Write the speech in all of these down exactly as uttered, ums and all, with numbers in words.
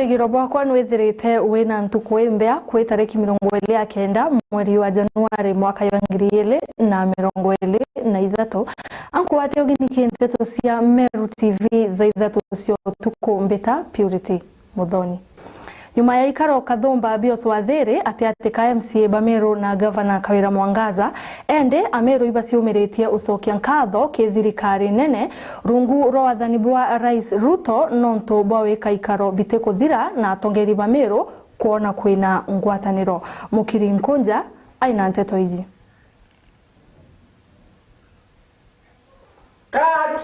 Wigiro bwakwa nwithirite wina ntuku imbea kwi tariki mirongo iri ya kenda mweri wa Januari mwaka jwa ngiri ijiri na mirongo iri na ithatu. Ankugwate ugini ki nteto cia Meru T V thaa ithatu cia utuku, mbita Purity Muthoni. Nyuma ya ikaro kathumba Pius Wathiri ati ati ka M C A ba Meru na Gavana Kawira Mwangaza, indi Ameru ibaciumiritie ucokia nkatho ki thirikari nene rungu rwa wathani bwa Rais Ruto nontu bwa wika ikaro bitikuthira na atongeri ba Meru kwona kwina ngwataniro. Mukiri Nkunja aina nteto iji. Cut!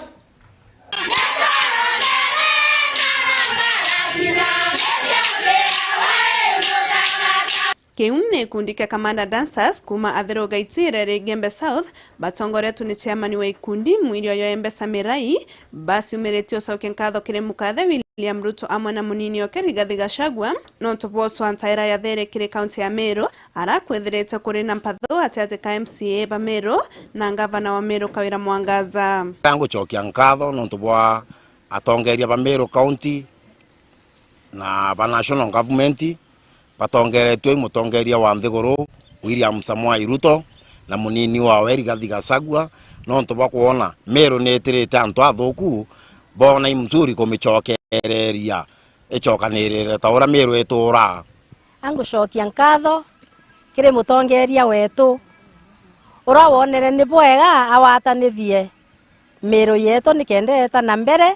Kiu ni gikundi kia Kamanda Dancers kuuma Athiru Gaitwire ri Igembe South, batongoretwe ni chairman wa gikundi Mwirioyo Embesa Mirai, baciumiritie ucokia nkatho kiri mukathe William Ruto amwe na munini oke Rigathi Gachagua nontu bwa ucwa ntaira ya Thiri kiri kaunti ya Meru, ara kwithirite kuri na mpatho ati ati ka M C A ba Meru na ngavana wa Meru Kawira Mwangaza. Ngucokia nkatho nontu bwa atongeria ba Meru County na ba national government batongeretue i mutongeria wa nthiguru William Samoei Ruto na munini wawe Rigathi Gachagua, nontu bwa kwona Meru ni itirite antu athuku, boona i mzuri kumicokereria icokanirire ta uria Meru ituraa. Angucokia nkatho kiri mutongeria wetu, uria wonere ni bwega awatanithie Meru yetu nikenda eeta na mbere,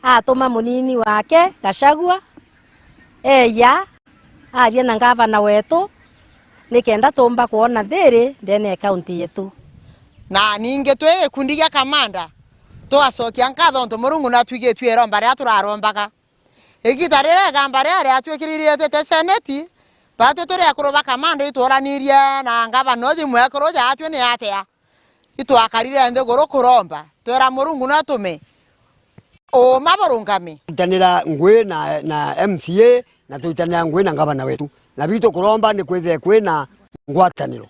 atuma munini wake Gachagua eeja aria na ngavana wetu nikenda tuumba kwona thiri ndene ya kaunti yetu. Na ningi twi gikundi gia Kamanda, tugacokia nkatho untu Murungu natwigitue iromba riria turarombaga. Igita riria igamba riria riatwikirire rietite seneti, batwi turi akuru ba Kamanda itwuranirie na ngavana uju mwekuru jaatwi ni atia. Itwakarire nthiguru kuromba, twera Murungu no atume uuma burungame. Twitanira ngui na, na M C A, na twitanira ngui na ngavana wetu. Na bitu kuromba ni kwithire kwina ngwataniro.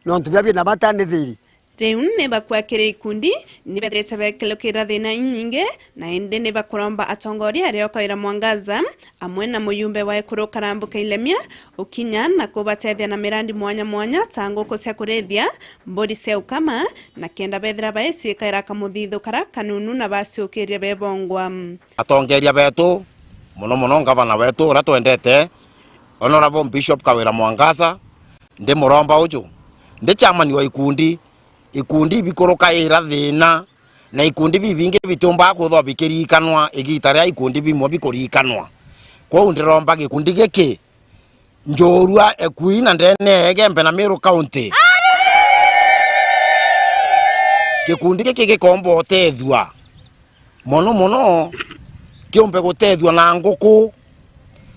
Nontu bia bina bata ni thiri. Riu ni bakua kiri ikundi, ni bethirite bekelukira thina inyingi, na indi ni bakuromba atongoria aria o Kawira Mwangaza, amwe na muyumbe wa ekuru Karambu Kailemia, ukinya na kubatethia na mirandi mwanya mwanya ta nguku cia kurithia, mburi cia ukama, na kenda bethira baiciikaira kamuthithu kara kanunu na baciukiria bebongwa. Atongeria betu, mono mono ngavana wetu uria twendete, Honourable Bishop Kawira Mwangaza, ndi muromba uju, ndi chairman wa ikundi, ikundi ibikurukaira thina, na ikundi bibingi bitiumbaga kwithwa bikiriikanwa igita riria ikundi bimwe bikuriikanwa. Kwou ndiromba gikundi giki, njorua ekui na ndene ya Igembe na Meru County. Gikundi giki gikomba utethua. Mono mono, kiumbe gutethua na nguku,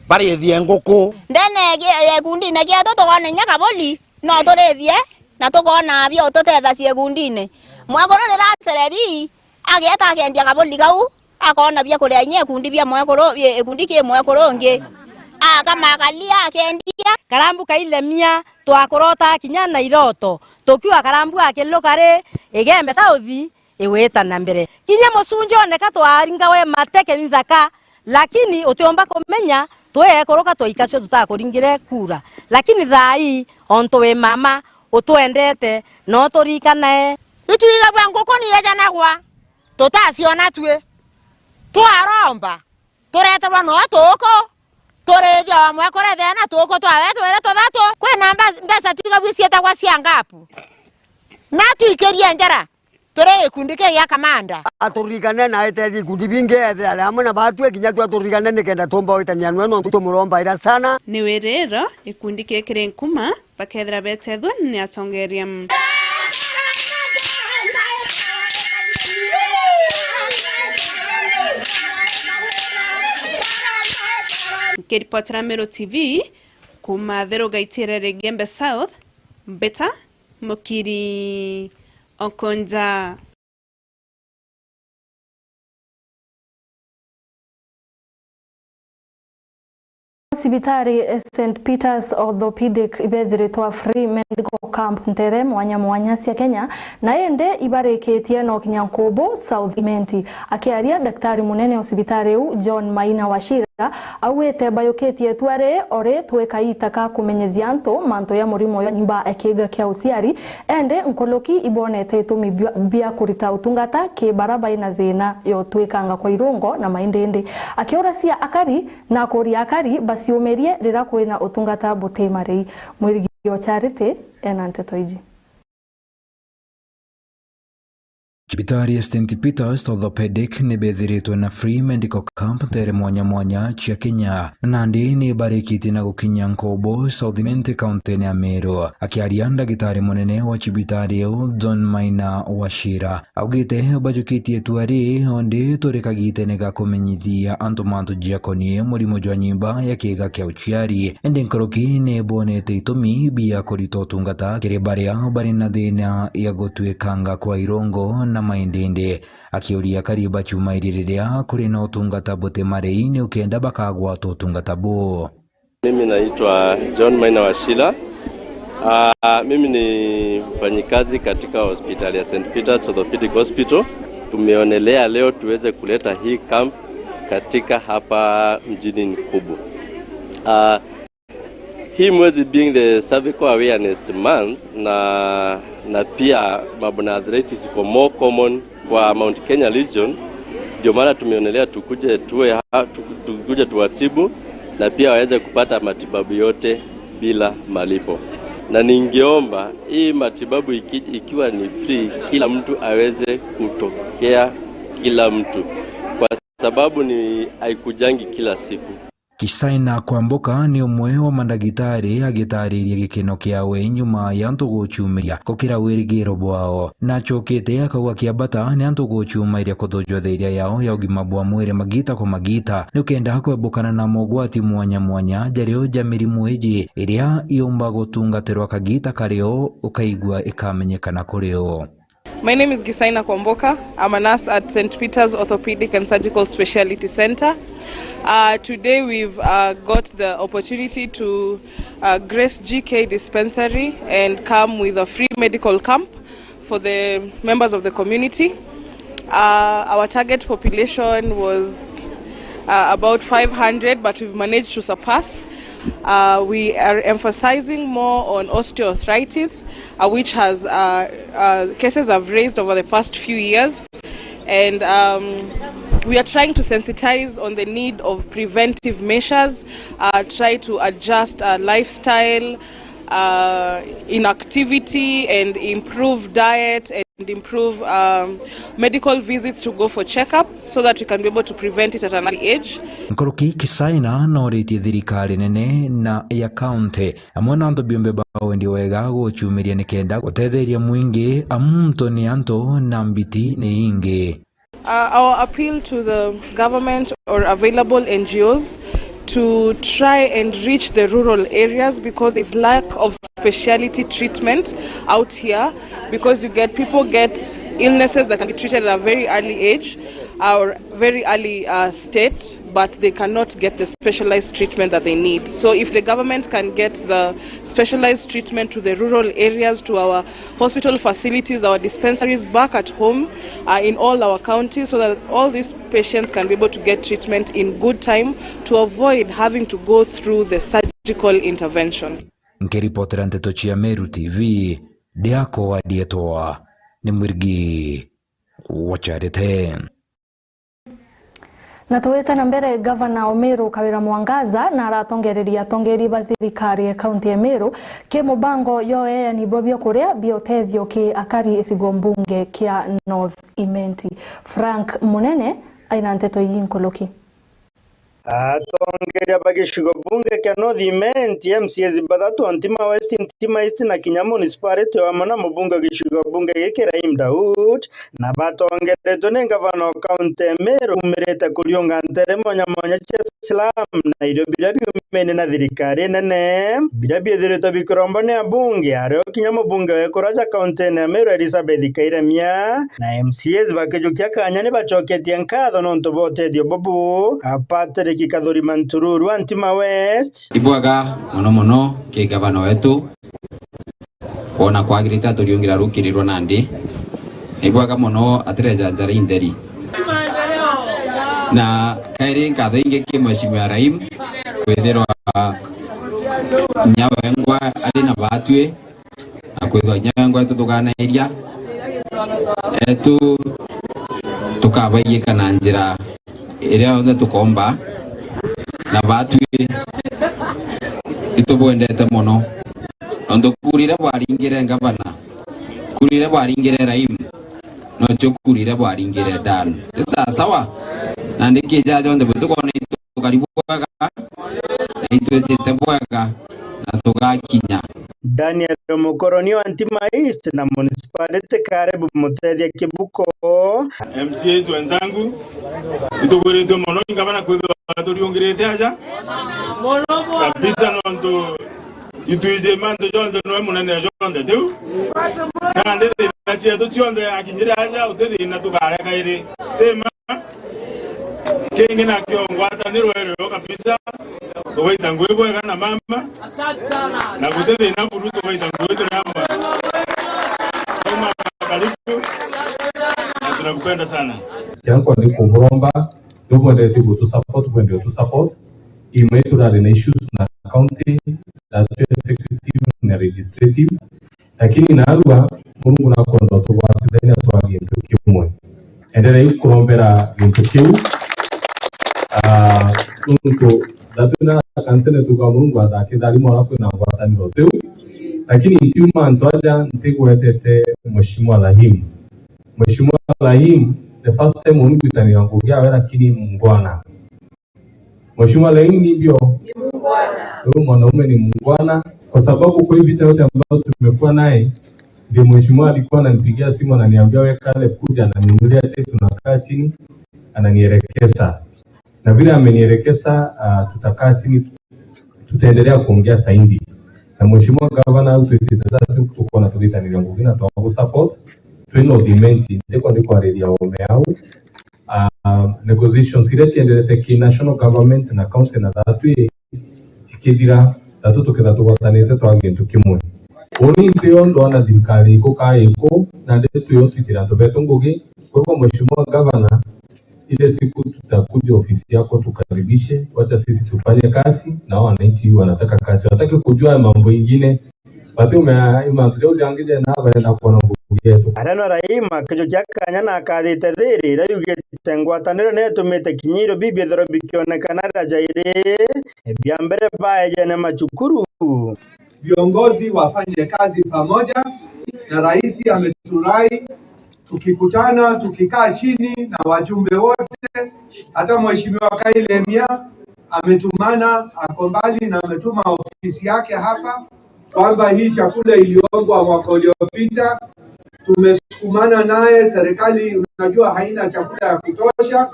barithie nguku. Ndene ya gi-, ya gikundine gietu tukoona inya kaburi, no turithie, na tukoona bia ututethacia gikundine. Mwekuru riria acereri, ageeta akendia kaburi kau, akoona bia kuria inya ikundi bia mwekuru, bi-, ikundi ki mwekuru ungi. Akama akaria, akendia. Karambu Kailemia, twakurota kinya na iroto. Tukiuga Karambu akiluka ri, Igembe South, igwita na mbere. Kinya mucunji oneka twaringawe mateke nthaka, lakini utiumba kumenya twi ekuru ka twaika cio tutakuringire kura. Lakini thaa ii, ontu wi mama, utwendete, no turikanae. Itwigagua nguku ni ejanagwa, tutaciona twi. Twaromba, tureterwa no tuku, turithia o mwekuru ethira ena tuku twawe twiri tuthatu. Kwina mba-, mbeca twigagua cietagwa cia ngapu. Na twikirie njara, turi gikundi ki gia Kamanda. Aturirikane na aitethie ikundi bingi, ethira ari amwe na batwi, kinya tu aturirikane nikenda tuumba gwitania nwe, nontu tumurombaira sana. Ni wiriro, gikundi kiri nkuma, bakethira betethua ni atongeria. Nkiripotera Meru T V, kuuma Athiru Gaitwire ri Igembe South, mbita Mukiri Okonja. Cibitari Saint Peter's Orthopedic ibethiritwa Free Medical Camp ntere mwanya mwanya cia Kenya, na indi ibarikitie no kinya Nkubu South Imenti. Akiaria, daktari munene o cibitari iu, John Maina Wachira, Wachira, augite bayukitie itua ri o ri twi kaita ka kumenyithia antu mantu ya murimo jwa nyimba ya kiiga kia uciari, indi nkuruki ibonete itumi bia, bia kurita utungata ki bara baina thina ya utwikanga kwa irungo na maindindi. Akiuracia akari na akuria akari baciumirie riria kwina utungata buti marei. Mwirigi wa Charity ena nteto iji. Cibitari ya Saint Peter's Orthopedic ni bethiritwe na free medical camp nteere mwanya mwanya cia Kenya, na nandi ni barikitie na gukinya Nkobo, South Imenti, kaunti-ini ya Meru. Akiaria ndagitari munene wa cibitari iu, John Maina Wachira, augite bajukitie itua ri, ondi turi kagitene ga kumenyithia antu mantu jakonie murimo jwa nyimba ya kiiga kia uciari. Indi nkuruki ni bonete itumi bia kurita utungata kiri baria bari na thina ya gutwikanga kwa irongo na maindindi. Akiuria akari bacumairie riria kuri na utungata buti marei, ni ukenda bakagwata utungata buu. Mimi naitwa John Maina Wachira. Ah, mimi ni mfanyikazi katika hospitali ya Saint Peter's Orthopedic Hospital. Tumeonelea leo tuweze kuleta hii camp katika hapa mjini Nkubu. Ah, hii mwezi being the cervical awareness month na, na pia mambo na arthritis iko more common kwa Mount Kenya region, ndio maana tumeonelea tukuje tuwe ha-, tuku-, tukuje tuwatibu na pia waweze kupata matibabu yote bila malipo. Na ningeomba hii matibabu iki-, ikiwa ni free, kila mtu aweze kutokea, kila mtu, kwa sababu ni haikujangi kila siku. Kisaina Kwamboka ni umwe wa mandagitari agitaariria gikeno kiawe nyuma ya antu gucumiria gukira wirigiro bwao. Na acokete akauga kiabata ni antu gucumairia kuthujwa thiria yao ya ugima bwa mwiri magita kwa magita, ni ukenda kwebukana na mogwati mwanya mwanya jario ja mirimu iji iria yumba gutungatirwa kagita kario ukaigua ikamenyekana kurio. My name is Gisaina Kwamboka. I'm a nurse at Saint Peter's Orthopedic and Surgical Speciality Center. Uh, today we've, uh, got the opportunity to, uh, grace G K Dispensary and come with a free medical camp for the members of the community. Uh, our target population was, uh, about five hundred, but we've managed to surpass. Uh, we are emphasizing more on osteoarthritis, uh, which has, uh, uh, cases have raised over the past few years. And, um, we are trying to sensitize on the need of preventive measures, uh, try to adjust our lifestyle, uh, inactivity, and improve diet and improve, um, medical visits to go for checkup so that we can be able to prevent it at an early age. Nkuruki Kisaina noritie thirikari nene na ya kaunti amwe na antu biumbe ba wendi wega gucumiria nikenda gutetheria mwingi, amu muntu ni antu na mbiti ni ingi. Uh, our appeal to the government or available N G Os to try and reach the rural areas, because there's lack of speciality treatment out here, because you get, people get illnesses that can be treated at a very early age or very early, uh, state, but they cannot get the specialized treatment that they need. So if the government can get the specialized treatment to the rural areas, to our hospital facilities, our dispensaries back at home, uh, in all our counties, so that all these patients can be able to get treatment in good time to avoid having to go through the surgical intervention. Nkiripotera nteto cia Meru T V, ndiakwa ndietwa ni Mwirigi wa Charity. Na twite na mbere, gavana o Meru Kawira Mwangaza na aratongereria atongeri ba thirikari ya kaunti ya Meru ki mubango ya ueani bwa biakuria bia utethio ki akari icigo mbunge kia North Imenti. Frank Munene aina nteto ii nkuluki. Atongeria ba gicigo bunge kia North Imenti, M C As bathatu, Ntima West, Ntima East na kinya municipality, o amwe na mubunge wa gicigo bunge giki Rahim Daud, na batongeretwe ni ngavana o kaunti ya Meru, umirite kuriunga ntere mwanya mwanya cia slum na irio biria biumene na thirikari nene, biria biithiritwe bikiromba ni abunge, ario kinya mubunge wa ikura ja kaunti ya Meru Elizabeth Kairamia, na M C As bakijukia kanya ni bacoketie nkatho nontu bwa utethio bubu. A Patrick Kathuri Mantururu, Ntima West. Ibwega mono mono ki gavana wetu kwona kwagirite aturiungira rukiri rwa nandi. Ibwega mono atireja njara intheri. Na kairi nkatho ingi ki Mheshimiwa Rahim kwithirwa inya wengwa ari na batwi, na kwithirwa inya wengwa itutuganairia, etu tukabaigika na njira iria yonthe tukomba, na batwi itubwendete mono, nontu kurire bwaringire ngavana, kurire bwaringire Rahim, nocio kurire bwaringire Dan. Ti sawa sawa? Nandi kija jonthe bwitu kwona itukari bwega, na itwitite bwega, na tugakinya. Daniel Mukoroni wa Ntima East na Municipality Caleb Mutethia Kibuko. M C As wenzangu, nitugwiritwe mono ni ngavana kwithirwa aturiungirite aja kabisa, nontu itwiji mantu jonthe noe munene jonthe tiu. Nandi thina cietu cionthe akinyire aja, uti thina tukareka iri. Tima. Kingi nakio ngwataniro irio kabisa. Tugaita ngui bwega na mama. Na guti thina buru, tugaita ngui turi amwe. Mama, karibu. Na tunakupenda sana. Kiankwa ni kuburomba, nubwendete gutu support, bwende utu support. Imwe turari na issues na county, na executive na legislative. Lakini naarua, Murungu nakwenda utugwatithania twa gintu kimwe. Enderei kurombera gintu kiu. Ah, nuntu thatu na kansene tuga Murungu athakitharimwa aria kwina ngwataniro tiu. Lakini ntiuma antu aja ntigwetete Mheshimiwa Rahim. Mheshimiwa Rahim, the first time uni kwitanira ngugi yawe, lakini mungwana. Mheshimiwa Laini ndio? Ni muungwana. Huyu mwanaume ni muungwana, kwa sababu kwa hii vita yote ambayo tumekuwa naye, ndio mheshimiwa alikuwa ananipigia simu, ananiambia, "We Caleb, kuja," ananinunulia chai, tunakaa chini, ananielekeza. Na vile amenielekeza, ah, tutakaa chini, tutaendelea kuongea zaidi. Na mheshimiwa gavana, au tuko na tugitanira ngugi na twa support, twina implement, ndiko ndiko ariria ome au, ah, negotiations iria cienderete ki national government na county na thatu i cikithira, thatu tuketha tugwatanite twa gintu kimwe. Uni nti yo ndona thirikari iku kaa iku, na ndeto yo twitira antu betu ngugi. Kwa hivyo, Mheshimiwa Gavana, ile siku tutakuja ofisi yako tukaribishe, wacha sisi tufanye kazi, na wananchi wanataka kazi, wataki kujua mambo ingine. Bati ume mantu jau jangi jena barenda kuona ngugi yetu. Aria no Rahim akijukia kanya na akathite thiri iria yugite ngwataniro ni itumite kinya irio bibi bithirwe bikionekana aria jairi. Bia mbere baejene macukuru. Viongozi wafanye kazi pamoja, na rais ameturai tukikutana, tukikaa chini na wajumbe wote, hata Mheshimiwa Kailemia ametumana, ako mbali na ametuma ofisi yake hapa, kwamba hii chakula iliombwa mwaka uliopita, tumesukumana naye, serikali unajua haina chakula ya kutosha.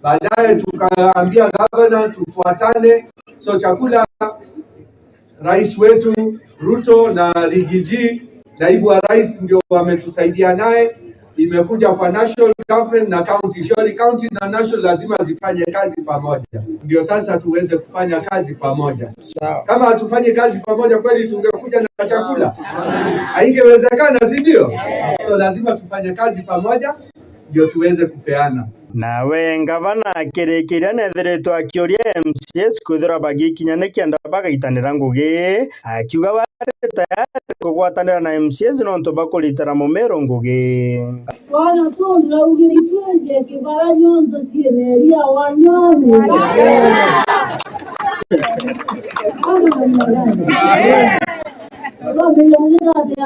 Baadaye tukaambia gavana tufuatane, so chakula rais wetu Ruto na Rigiji, naibu wa rais, ndio wametusaidia naye. Imekuja kwa national government na county. Shauri county na national lazima zifanye kazi pamoja, ndio sasa tuweze kufanya kazi pamoja. Sawa. Kama hatufanyi kazi pamoja, kweli tungekuja na chakula? Haingewezekana, si ndio? So lazima tufanye kazi pamoja ndio tuweze kupeana. Nawe ngavana akirikiria nethiritwe akiuria M C As kwithirwa bagikinya nikenda bagaitanira ngugi, akiuga bari tayari kugwatanira na M C As nontu bakuritira mumero ngugi. Bwana, turaugire itwije kibara niontu cieneria wanyoni. Bamenya mugate.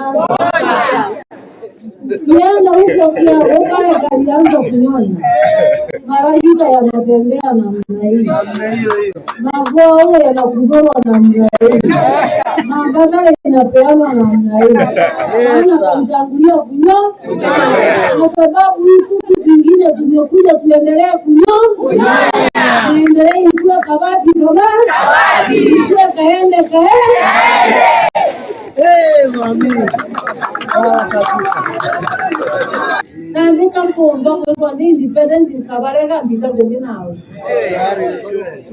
Ukienda huko pia, ukae gari yanza kunyonya. Malaika yanatembea namna hii. Namna hiyo hiyo. Magogo yanakudorwa namna hii. Mambasa inapeanwa namna hii. Yes, sir. Maana kutangulia kunyonya. Kwa sababu hii kuku zingine tumekuja tuendelee kunyonya. Tuendelee ikue kabati kabati. Ikue kaende kaende. Eh, mami. Sawa kabisa. Nandi nkamumba kwithwa ndi independent, nkabarega mbita ngugi nawe.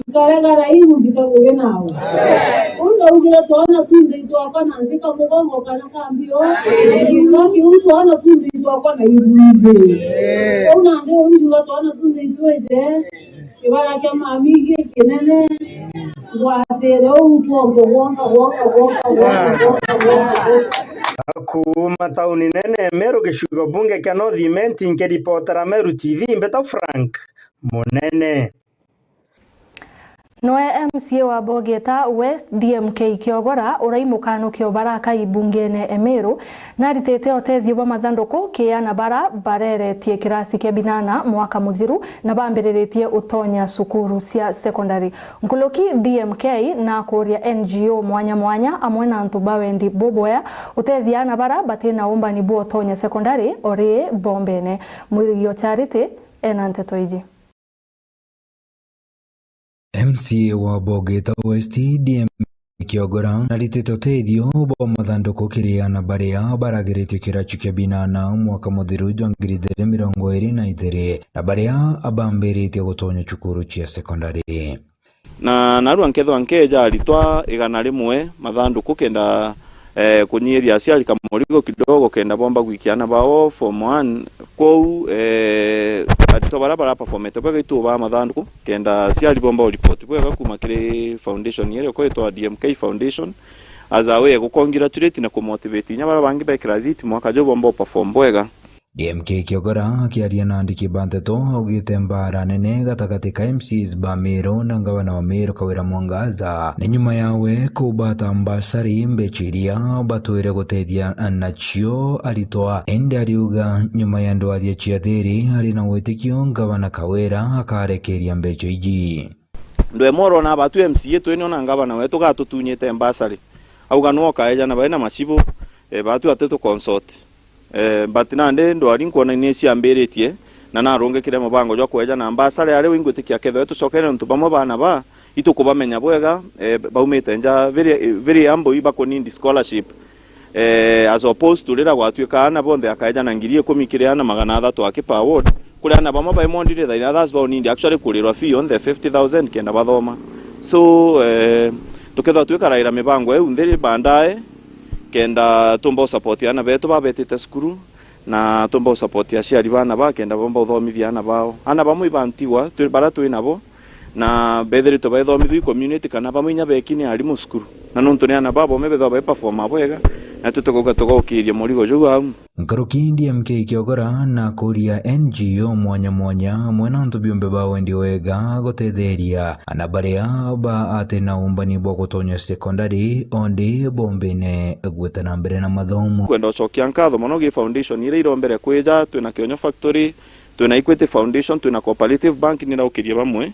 Nkarega Rahim mbita ngugi nawe. Uu ndaugire twana tunthe itwakwa na nthi ka mugongo kana ka mbio. Ngiuga kiu twana tunthe itwakwa na ibuizi. Uu nandi uu ngiuga twana tunthe itwije. Kibara kia mami giki kinene. Ngwatire uu twonge gwonka, gwonka, gwonka. Kuuma tauni nene Meru, gicigo bunge kia North Imenti, nkiripotera Meru T V, mbeta Frank Munene. Noe M C A wa Bogeta West, D M K Kiogora, urai mukanukio baraka ibungene Emeru, naritite utethio bwa mathanduku ki ana bara bareretie kirasi kia binana mwaka muthiru na bambiriritie utonya cukuru cia secondary. Nkuruki D M K nakuria N G O mwanya mwanya amwe na antu ba wendi bubwea utethia ana bara batina umbani bwa utonya secondary ori bombene. Mwirigio Charity ena nteto iji. M C A wa Bogeta West, D M Kiogora, naritite utethio bwa mathanduku kiri ana baria baragiritio kiraci kia binana mwaka muthiru jwa ngiri igiri mirongo iri na igiri, na baria abambiritie gutonya cukuru cia secondary. Na narua nkethwa nkeeja aritwa igana rimwe mathanduku kenda eh, kunyiiria aciari kamurigo kidogo kenda bomba gwikia ana bao form one. Kwou, eh, aritwa baria baraperformete bwega itubaa mathanduku kenda aciari bomba uripoti bwega kuuma kiri foundation iria ikoitwa D M K Foundation, as a way ya gucongratulate na kumotivate inya baria bangi be class eight mwaka juu bomba uperform bwega. D M K Kiogora akiaria na andiki ba nteto augite mbaara nene gatagati ka M Cs ba Meru na ngavana wa Meru Kawira Mwangaza ni nyuma yawe kubata mbasari mbecha iria batwire gutethia nacio aritwa. Indi ariuga nyuma ya ndwaria cia thiri ari na witikio ngavana Kawira akarekeria mbecha iji. Ndwemoro na batu M C A twene ona ngavana wetu gatutunyite mbasari. Auga nwe ukaejana bai na macibu, eh, batu atitu consort. Eh, but nandi ndwari nkwona ni ciambiritie, na narungikire mubango jwa kweja na mbasari aria wingwitikia kethwe tucokere nontu bamwe bana ba itukubamenya bwega, eh, baumite nja very, very humble, ibakunindi scholarship. Eh, as opposed to rira gwatuika ana bonthe akaeja na ngiri ikumi kiri ana magana athatu aki per ward, kuri ana bamwe baimondire thaina others baunindi actually kurirwa fee on the fifty thousand kenda bathoma. So, eh, tukethwa twikaraira mibango iu nthiri baadaye, kenda tumba usupport ana betu babetite cukuru, na tumba usupport aciari bana ba kenda bomba uthomithia ana bao. Ana bamwe ibantigwa, twi, bara twi nabo, na bethiritwe baithomithua i community kana bamwe inya beki ni arimu cukuru. Na nontu ni ana ba bome bethwa baiperforma bwega, na twi tukauga tugaukiria murigo juu au. Nkaruki D M K Kiogora na kuria N G O mwanya mwanya amwe na antu biumbe ba wendi wega gutetheria ana baria ba ati na umbani bwa gutonya sekondari, ondi bombene gwita na mbere na mathomo. Kwenda ucokia nkatho mono gi foundation iria irombere kwija, twina Kionyo Factory, twina Equity Foundation, twina Cooperative Bank, niraukirie bamwe,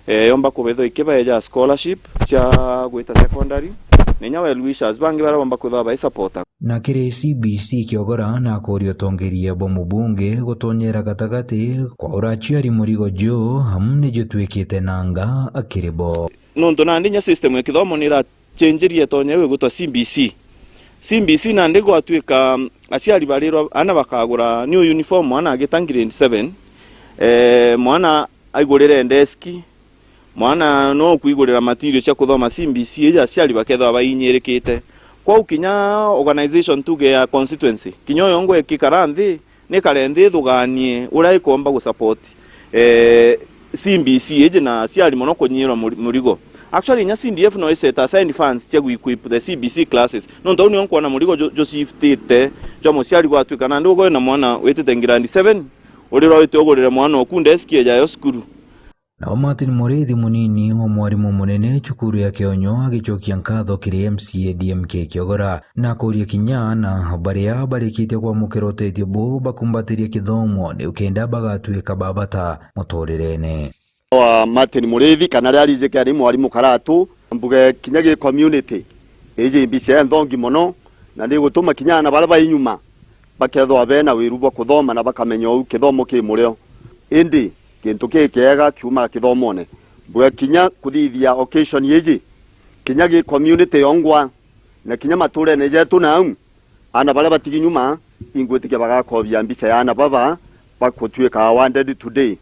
eh, yomba kubethwa ikibaeja scholarship cia gwita secondary, na inya well wishers bangi baria bomba kwithwa baisupporta. Na kiri C B C Kiogora na akuria utongeria bwa mubunge gutonyera gatagati kwa uraciari murigo juu, amu nijutwikite nanga kiri bo. Nontu nandi inya system ya kithomo nira change iria itonya iu igwitwa C B C. C B C nandi gwatuika aciari barirwa ana bakagura new uniform, mwana agita grade seven, eh, mwana aigurire desk, mwana no kwigurira material cia kuthoma C B C iji aciari bakethwa bainyirikite. Kwou kinya organization tuge ya constituency, kinya uyo ngwe ikikara nthi, nikare nthi ithuganie uria ikomba gusupport, eh, C B C iji na aciari mono kunyirwa muri-, murigo. Actually, inya C D F no i set aside funds cia gu-equip the C B C classes. Nontu au nio nkwona murigo ju-, juciftite jwa muciari gwatuika nandi ugo wina mwana witite grade seven, urirwa wite ugurire mwana oku desk ejayo cukuru. Nao Martin Muriithi, munini wa mwarimu munene cukuru ya Kionyo, agicokia nkatho kiri M C A D M K Kiogora na akuria kinya ana baria barikitie kwamukira utethio buu bakumbatirie kithomo niu kenda bagatuika ba bata muturirene. Wa Martin Muriithi, kana ria rijike ari mwarimu Karatu, mbuge kinya gi community iji mbica enthongi mono, na ni gutuma kinya ana baria bai nyuma bakethwa bena wiru bwa kuthoma na bakamenya uu kithomo ki murio. Indi gintu kikiega kiumaga kithomone. Mbua kinya kuthithia occasion iji, kinya gi community yongwa, na kinya maturene jetu nau, ana baria batigi nyuma, ingwitikia bagakobia mbica ya ana baba bakutuika awarded today.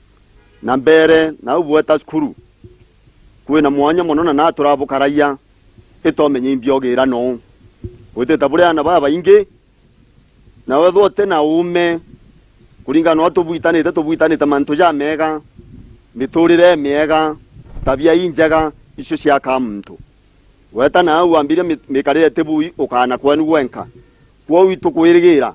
Na mbere, nau bweta cukuru, Wina mwanya mono na naturabukaragia, itomenye imbiogira nou. Witite buri aana babaingi, na wethwa uti na uume, kuringana na uria tubwitanite, tubwitanite mantu jamega, miturire imiega, tabia injega, icio ciakaa muntu. Weta na au wambirie mi-, mikarire tibui, ukaana kwenu gwenka. Kwou itukwirigira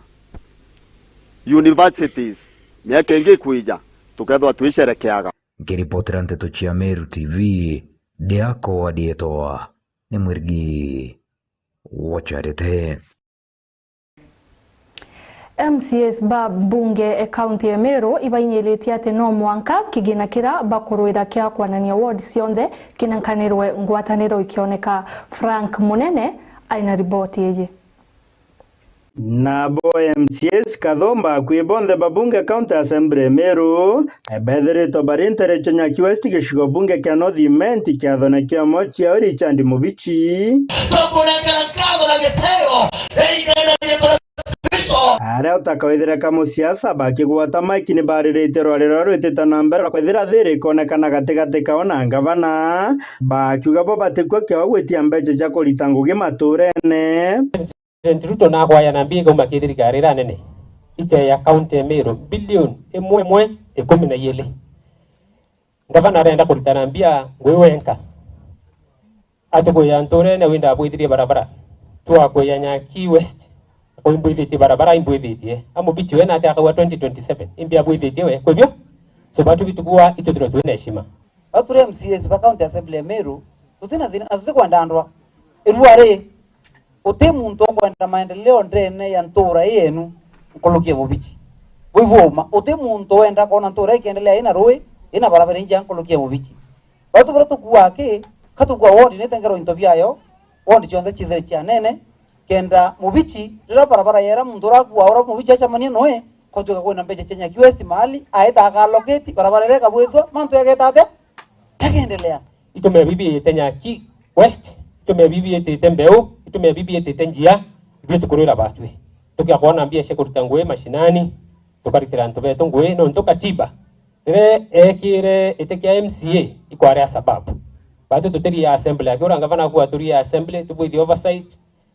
universities, miaka ingi ikwija, tukethwa twicerekeaga. Nkiripotera nteto cia Meru T V, ndiakwa ndietwa ni Mwirigi Wacharite. M C As ba mbunge e kaunti ya Meru ibainyiritie ati no mwanka kigina kiria bakurwira kia kwanania ward cionthe kinenkanirwe ngwataniro ikioneka. Frank Munene aina riboti iji. Nabo M C As kathumba akui bonthe ba bunge County Assembly Meru, bethiritwe bari ntere cia Nyaki West gicigo bunge kia North Imenti kiathone kia mwe ciao Richard Mubichi. Twakunengera nkatho na gitio, inene riitwa ria Kristo. Aria utakawithire ka musiasa bakigwata maiki ni bariritie rwari ruria rwitite na mbere rwa kwithira thiri ikonekana gatigati kao na ngavana, bakiuga bo batikua kiao gwitia mbeca cia kurita ngugi maturene. President Ruto nakwaya na mbia ikauma ki thirikari iria nene, ikeya kaunti ya Meru bilioni imwe imwe ikumi na iiri. Ngavana arenda kuritana mbia ngui wenka. Atukwia nturene winda abwithirie barabara. Twakwiya Nyaki West, ko imbwithitie barabara, imbwithitie. Amubichi we nake akauga twenty twenty-seven. Imbi abwithitie we, kwibio? So batu bitukua itu tiro twina heshima. Bau turi M C As ba County Assembly ya Meru, tutina thina na tutikwenda ndwa. Irua ri, uti muntu ukwenda maendeleo ndene ya ntura ii yenu nkuluki ya Mubichi. Bui buma, uti muntu wenda kwona ntura ikiendelea ina rui, ina barabara injega nkuluki ya Mubichi. Bau buria tukuaa ki, ka tukua ward nitengerwa into biayo, ward cionthe ciithire cia nene, kenda Mubichi, riria barabara yera muntu urakua, uria Mubichi acemania noe, kotuika kwina mbeca cia Nyaki West mahali, aita akallocate, barabara iria ikabwithua, mantu yageta atia? Jakiendelea. Itume bibi ite Nyaki West, itume bibi itite mbeu, itume bibi itite njia, ithui tukurwira batwi. Tukia kwona mbia cia kurita ngui mashinani, tukaritira antu betu ngui, nontu katiba, riria ekire iti kia M C A, ikwari a sababu. Batwi tutiri ya assembly, akiura ngavana akua turi ya assembly, tubwithie oversight,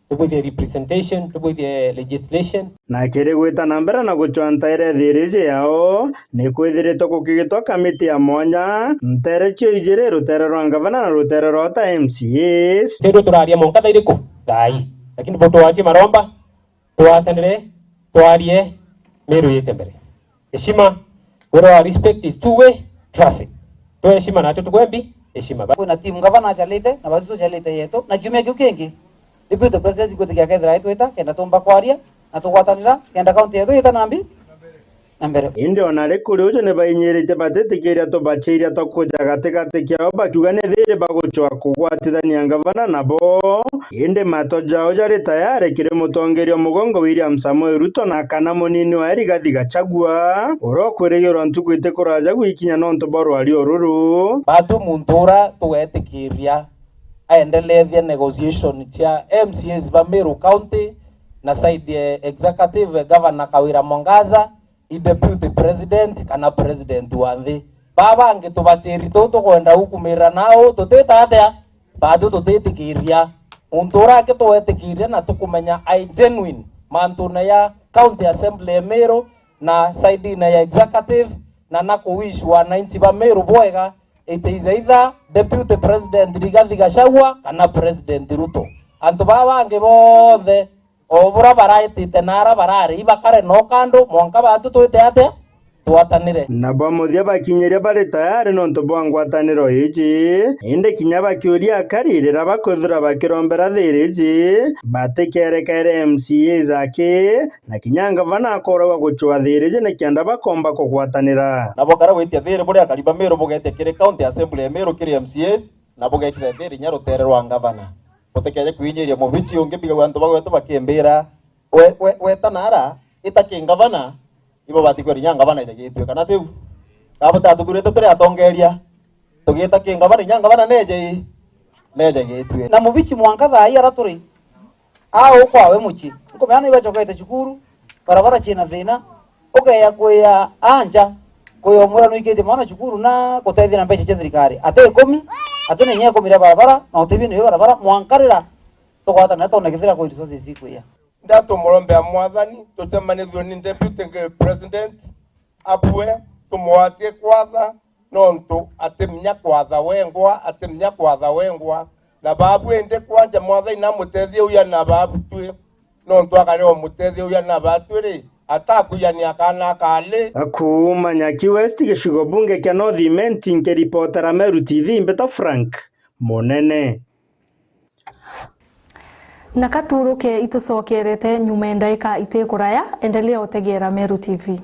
tubwithie representation, tubwithie legislation. Na kiri gwita na mbere na gucwa ntaire thiri iji yao, ni kwithiritwe gukigitwa kamiti ya mwanya, ntaire cio ijiri, rutere rwa ngavana na rutere rwa ta M C As. Kethirwa turaria mwanka thaa iriku? Thaa ii. Lakini bo twakie maromba, twatanire, twarie, Meru yite mbere. Heshima, wira wa respect is two way traffic. Twe heshima na tutukwe mbi, heshima. Kwina timu ngavana acalite, na batwi tucalite yetu, na kiumia kiu kingi, Deputy President gwitikia kethira aitwita, kenda tumba kwaria, na tugwatanira, kenda kaunti yetu yita na mbi, na mbere. Indi ona ri kuri uju ni bainyiritie batitikiria tubaciria twa kuja gatigati kiao, bakiuga ni thiri bagucwa kugwatithania ngavana nabo. Indi matwa jao jari tayari kiri mutongeria mugongo William Samoei Ruto na kana munini wa Rigathi Gachagua, uria ukwirigirwa ntuku iti kuraja gwikinya nontu bwa rwari ururu. Batu muntu uria tugetikiria aendelethie negotiation cia M C As ba Meru County na side ya executive, Governor Kawira Mwangaza, i Deputy President kana President wa nthi. Baa bangi tubaciri tuu tukwenda gukumirira nau tutita atia? Batu tutitikiria. Muntu uria aki twetikiria na tukumenya ai genuine mantune ya County Assembly ya Meru na side-ine ya executive, na na kuwish wananchi ba Meru bwega, it is either Deputy President Rigathi Gachagua kana President Ruto. Antu baa bangi bonthe o buria baraitite na aria barari, ibakare no kando, mwanka batu twite atia? Twatanire. Na bwa muthia bakinyiria bari tayari nontu bwa ngwataniro iji, indi kinya bakiuria akari riria bakwithirwa bakirombera thiri iji, batikerekere M C As aki, na kinya ngavana akoragwa gucwa thiri iji nikienda bakomba kugwatanira. Nabo kara gwitia thiri buri akari ba Meru bugetia kiri County Assembly ya Meru kiri M C As, na bugekira thiri inya rutere rwa ngavana. Butikeje kwinyiria mubici ungi, mbigagua antu ba gwetu bakimbira, we, we, weta nara, ita ki ngavana, ibo batikwira inya ngavana ejagitue, kana tiu? Ka butatuthurite turi atongeria, tugita ki ngavana, inya ngavana neje i? Neje gitue. Na mubici mwanka thaa ii ara turi, au kwawe mucii. Nkumenya ni ibacokete cukuru, barabara ciina thina, ukeya kwia anja, Kwi umwe uria nuikitie mwana cukuru na gutethia na mbeca cia thirikari. Ati ikumi, ati na inya ikumi ria barabara, na utethia nayo barabara, mwanka riria tugwatanira twone kethira kwi resources ikwiya. Ndatumurombea Mwathani, tucemanithue ni Deputy President, abue, tumwatie kwatha, nontu atimenya kwatha wengwa, atimenya kwatha wengwa. Na babu indi kwanja Mwathani namutethie uya na babu twi, nontu akarega umutethia uya na babu twi ri, atakuya ni akana akali. Kuuma Nyaki West, gicigo bunge kia North Imenti, nkiripotera Meru T V, mbita Frank Munene. Na katuruke itucokerete nyuma ya ndaika itikuraya, endelea utegera Meru T V.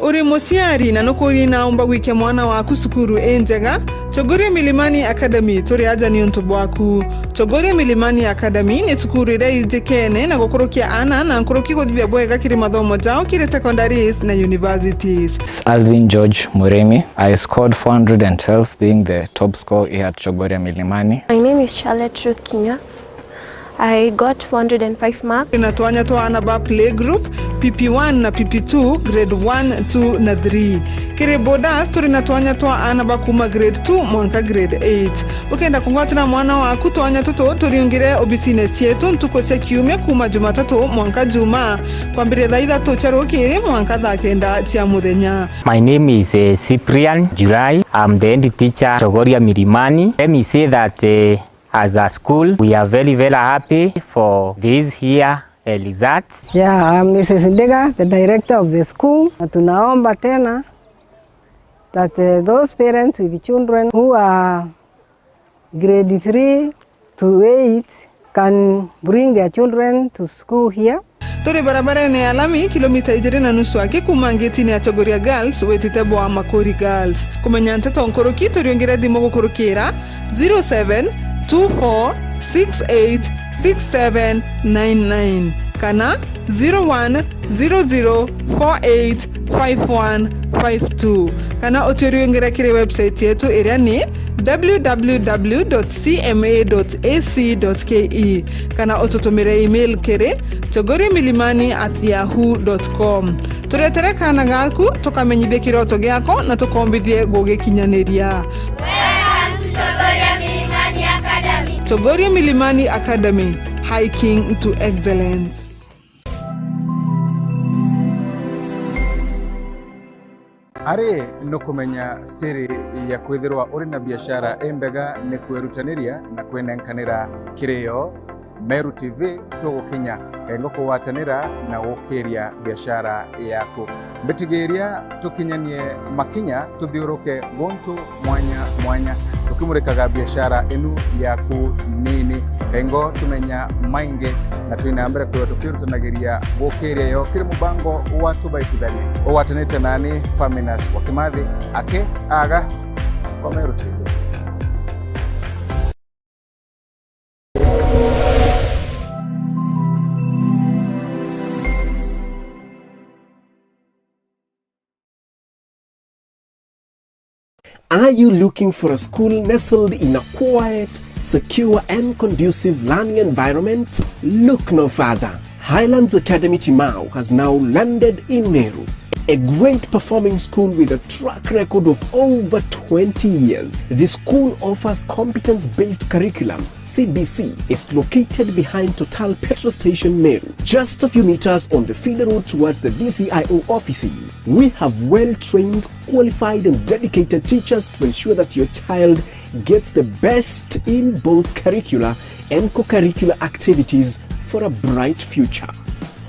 Uri muciari na nukuria naumba gwikia mwana waku cukuru injega? Chogoria Milimani Academy turi aja niuntu bwaku. Chogoria Milimani Academy ni cukuru iria ijikene na gukurukia aana na nkuruki guthithia bwega kiri mathomo jao kiri secondaries na universities. It's Alvin George Murimi. I scored four hundred and twelve, being the top score here at Chogoria Milimani. My name is Charlotte Ruth Kinya. I got four hundred and five marks. Turi na twanya twa aana ba playgroup, P P one na P P two, grade one, two na three. Kiri boarders, turi na twanya twa aana ba kuuma grade two mwanka grade eight. Ukenda kugwatira mwana waku twanya tutu, turiungire obisine cietu ntuku cia kiumia kuuma Jumatatu mwanka Jumaa, kwambiria thaa ithatu cia rukiri mwanka thaa kenda cia muthenya. My name is, eh, Cyprian July. I'm the head teacher, Chogoria Milimani. Let me say that, eh, as a school, we are very, very happy for this year, eh, results. Yeah, I'm Missus Ndiga, the director of the school. Na tunaomba tena that, eh, those parents with children who are grade three to eight can bring their children to school here. Turi barabarene ya lami, kilomita ijiri na nusu aki kuuma ngitine ya Chogoria Girls, witite bwa Makuri Girls. Kumenya nteto nkuruki, turiungire thimu gukurukira zero seven two four six eight six seven nine nine kana zero one zero zero four eight five one five two, kana uturiungire kiri website yetu iria ni w w w dot c m a dot a c dot k e, kana ututumire email kiri chogoria milimani at yahoo dot com. Turetere kaana gaku, tukamenyithie kiroto giako na tukombithie gugikinyaniria. Welcome to Chogoria Milimani Academy. Chogoria Milimani Academy, hiking to excellence. Ari nukumenya siri ya kwithirwa uri na biashara imbega ni kwirutaniria na kwinenkanira kirio. Meru T V tugukinya kengo kugwatanira na gukiria biashara yaku. Mbitigiria tukinyanie makinya tuthiuruke guntu mwanya mwanya, tukimurikaga biashara inu yaku nini. Kaingo tumenya maingi na twina mbere kwithirwa tukirutanagiria gukiria yo kiri mubango wa Tubaitithanie ugwatanite nani Faminas wa Kimathi aki aga kwa Meru T V. Are you looking for a school nestled in a quiet, secure, and conducive learning environment? Look no further. Highlands Academy Timau has now landed in Meru, a great performing school with a track record of over twenty years. This school offers competence-based curriculum C B C is located behind Total Petrol Station, Meru, just a few meters on the feeder road towards the D C I O offices. We have well-trained, qualified and dedicated teachers to ensure that your child gets the best in both curricular and co-curricular activities for a bright future.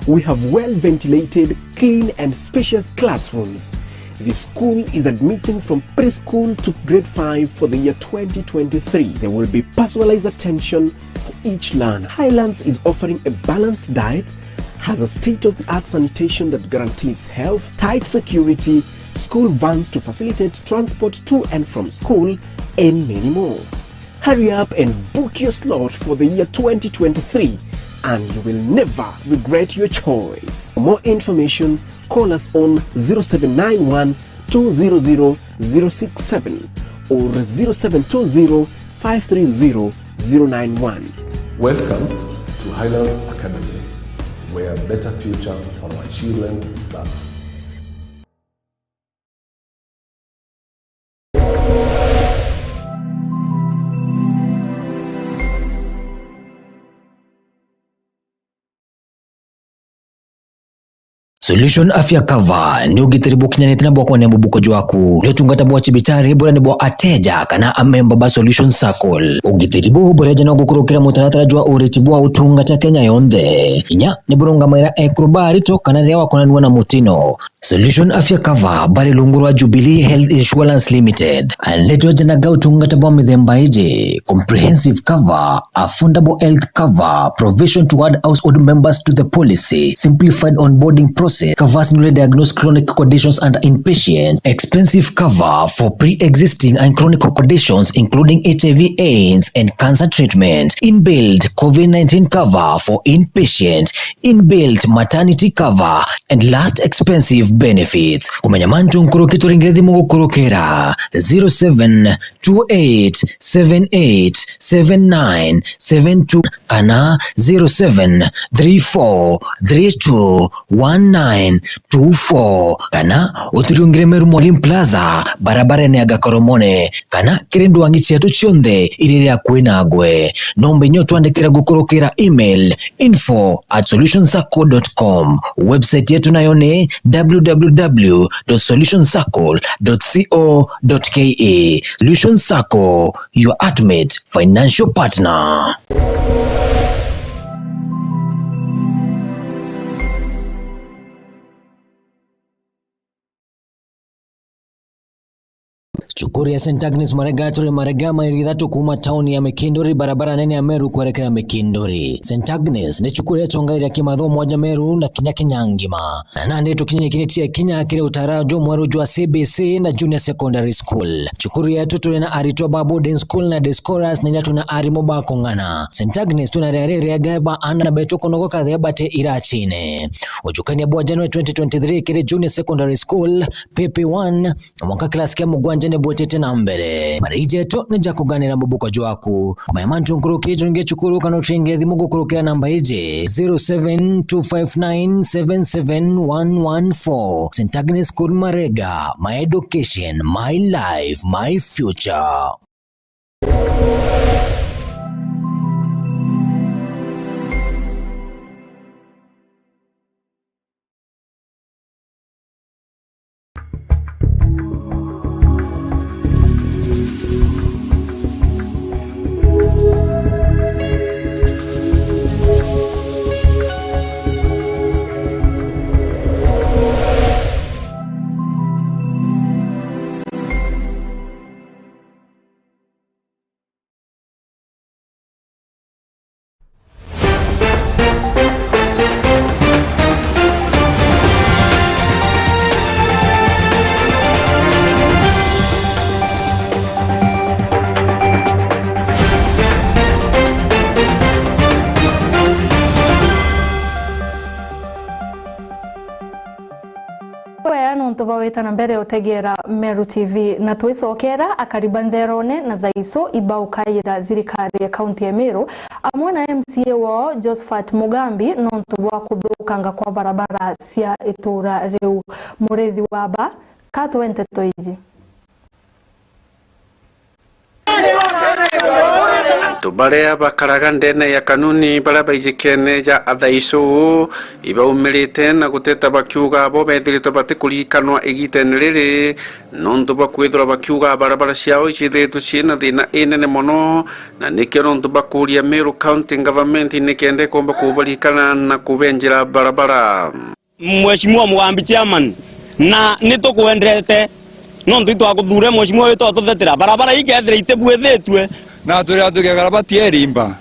We have well-ventilated, clean and spacious classrooms. The school is admitting from preschool to grade five for the year twenty twenty-three. There will be personalized attention for each learner. Highlands is offering a balanced diet, has a state-of-the-art sanitation that guarantees health, tight security, school vans to facilitate transport to and from school, and many more. Hurry up and book your slot for the year twenty twenty-three, and you will never regret your choice. For more information, call us on zero seven nine one two zero zero zero six seven or zero seven two zero five three zero zero nine one. Welcome to Highlands Academy, where a better future for our children starts. Solution Afya Cover ni ugitiri bukinyanite na bwa kwonia mubuko jwaku. Ni utungata bwa cibitari buria ni bwa ateja kana amemba ba Solution Circle. Ugitiri buu bureja no gukurukira mutaratara jwa uriti bwa utungata Kenya yonthe. Kinya ni burungamaira ekuru ba arito kana riria wakonanua na mutino. Solution Afya Cover bari rungu rwa Jubilee Health Insurance Limited. Ni twejanaga utungata bwa mithemba iji: comprehensive cover, affordable health cover, provision to add household members to the policy, simplified onboarding process, covers newly diagnosed chronic conditions and inpatient, expensive cover for pre-existing and chronic conditions including H I V, AIDS and cancer treatment, inbuilt COVID nineteen cover for inpatient, inbuilt maternity cover and last expensive benefits. Kumenya mantu nkuruki, turingire thimu gukurukira zero seven two eight seven eight seven nine seven two kana zero seven three four three two one nine two four, kana uturiungire Meru Mwalimu Plaza, barabarene ya Gakoromone, kana kiri ndwangi cietu cionthe iria iri akui nagwe. Nomba inya utwandikira gukurukira email info at solution circle dot com. Website yetu nayo ni w w w dot solution circle dot co dot k e. Solution Circle, your ultimate financial partner. Cukuru ya Saint Agnes Marega turi Marega, mairi ithatu kuuma tauni ya Mikinduri, barabara nene ya Meru kwerekera Mikinduri. Saint Agnes ni cukuru ya chongaira kimathomo moja Meru na kinya Kenya ngima. Na nandi tukinyikiritie kinya kiri utara jumweru jwa C B C na Junior Secondary School. Cukuru yetu turi na aritwa ba boarding school na day scholars, na inya turi na arimu ba kung'ana. Saint Agnes turi na riari riega ba aana betu kunogoka thea bati iracine. Ujukania bwa January twenty twenty-three kiri Junior Secondary School, P P one, mwanka class kia mugwanja ni bwitite na mbere. Mariji jetu ni ja kuganira mubuko jwaku. Kumenya mantu nkuruki, turinge cukuru kana uturinge thimu gukurukira namba iji, zero seven two five nine seven seven one one four. Saint Agnes School Marega, my education, my life, my future. Wea nontu bwa wita na mbere utegeera Meru T V, na twicokera akari ba ntherone na thaiso ibaukaira thirikari ya kaunti ya Meru amwe na M C A wao Josephat Mugambi nontu bwa kuthukanga kwa barabara cia itura riu. Murithi wa ba, katwe nteto iji. Antu baria bakaraga ndene ya Kanuni, baria baijikene ja Athaicu, ibaumirite na guteta bakiuga bo bethiritwe batikurikanwa igitene riri, nontu bwa kwithirwa bakiuga barabara ciao icithitwe ciina thina inene mono, na nikio nontu bakuria Meru County Government nikenda ikomba kubarikana na kubenjira barabara. Mheshimiwa Mugambi Chairman, na ni tukwendete, nontu itwaguthure mheshimiwa witu atuthetera barabara ii kethira itibuithitue. Na turi antu gekara batierimba,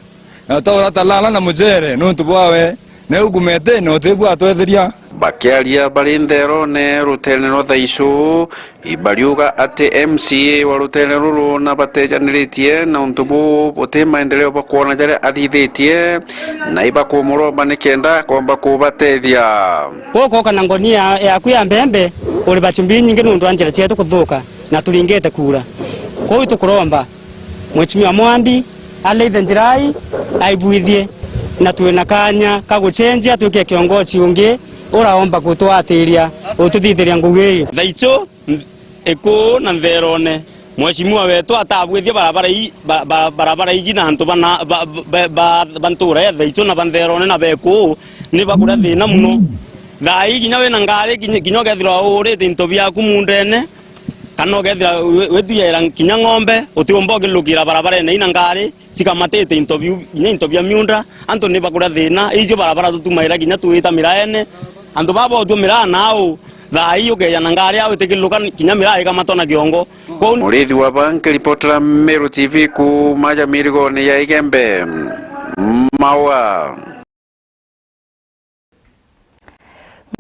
na taura talala na mucere nontu bwawe, na ugumete na utibwa atwetheria. Bakiaria bari ntherone ruteene rwa Thaicu, ibariuga ati M C A wa ruteere ruru na batejaniritie na untu buu buti maendeleo bakwona jaria athithitie, na ibakumuromba nikenda komba kubatethia. Guku uka na ngonia yaku ya mbembe, uri bachumbi nyingi nuntu wa njira cietu kuthuka na turingite kuura. Kwou itukuromba Mheshimiwa Mwambi aleithe njira ii, aibuithie, na twina kanya ka gucenjia twike kiongozi ungi uraomba gutwatiria, ututhithiria ngugi ii. Thaicu, Ikuu na Ntherone, mheshimiwa wetu atabuithie barabara ii, ba-, ba-, barabara iji na antu bana, ba, ba, ba, ba ntura ya Thaicu na ba Ntherone na ba Ikuu ni bakuria thina mono. Thaa ii kinya wina ngari, kinya, kinya ukethirwa urite into biaku mundene, kana ukethira wi-, wituyaira kinya ng'ombe, utiumba ukilukira barabarene ina ngari, cikamatite into biu, kinya into bia miunda, antu ni bakuria thina. Icio barabara tutumaira kinya twita miraene, antu baba utue miraa nau, thaa ii ukeja na ngari yao itikiluka, kinya miraa ikamatwa na kiongo. Kwou Murithi wa Bank, ripotera Meru T V kuuma ja mirigone ya Igembe, Maua.